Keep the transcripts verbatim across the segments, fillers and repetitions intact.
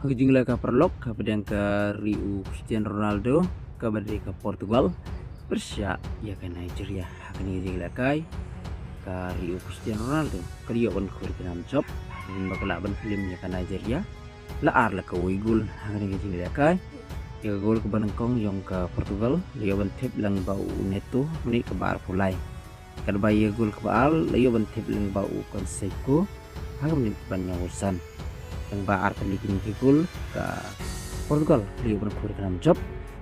Ha ka jinglehkai paralok, hapdeng ka ri u Cristiano Ronaldo, kaba dei ka Portugal pyrshah ïa ka Nigeria. Ha kane ka jinglehkai ka ri u Cristiano Ronaldo ka la ïoh ban khur ïa ka nam jop, hynrei ba ka lah ban pyllim ïa ka Nigeria la ar la kawei gol. Ha kane ka jinglehkai, ïa ka gol kaba nyngkong jong ka Portugal la ïoh ban thep lyngba u Neto ha ka minit kaba arphew lai. Katba ïa ka gol kaba ar la ïoh ban thep lyngba u Canseco ha ka minit kaba hynñiewphew san. Lyngba arphew lai tylli ki gol, ka Portugal ka la ïoh ban khur ïa ka nam jop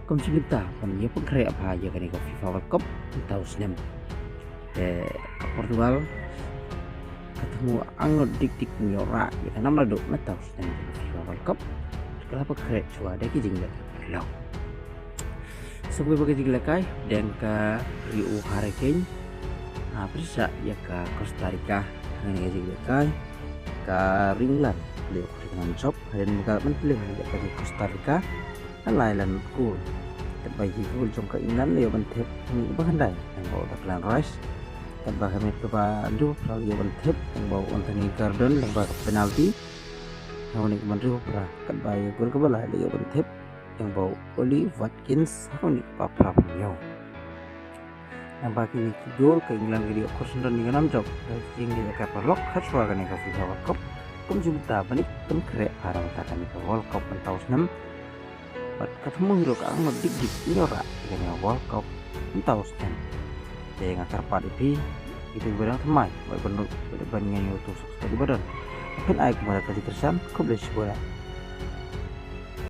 kum shi bynta ban ïa pynkhreh bha ïa kane ka FIFA World Cup mynta u snem. Te ka Portugal ka thmu angnud dik dik ban ïoh rah ïa ka nam naduh mynta u snem ha ka FIFA World Cup. Ka la pynkhreh shuwa da ki jingleh paralok. Sa kawei pat ka jinglehkai, hapdeng ka ri u Harry Kane, ha, pyrshah ïa ka Costa Rica. Ha kane ka jinglehkai ka ri England ka la ïoh khur ïa ka nam jop, hadien ba ka lah ban pyllim ïa ka ri Costa Rica ha lai la ngut gol. Katba ïa ki gol jong ka England la ïoh ban thep ha ka minit ba khyndai lyngba u Declan Rice. Katba ha ka minit kaba hynriewphew phra la ïoh ban thep lyngba u Anthony Gordon lyngba ka penalty ha ka minit kaba hynriewphew phra. Katba ïa ka gol kaba lai la ïoh ban thep lyngba u Ollie Watkins ha ka minit kaba phra phew hynñiew. Lyngba kine ki gol ka England ka la ïoh khur syndon ïa ka nam jop ha ka jinglehkai paralok ha shuwa kane ka FIFA World Cup kum shi bynta ban ïa pynkhreh bha na ka bynta kane ka World Cup mynta u snem. Bad ka thmu hi ruh ka angnud dik dik ban ïoh rah ïa kane ka World Cup mynta u snem. Te nga kyrpad ïa phi, ïa kito kiba dang thymmai, ban, ban, ban ïa ïoh to subscribe ba don. Phin ai kumba ka jingkyrshan, khublei shibun.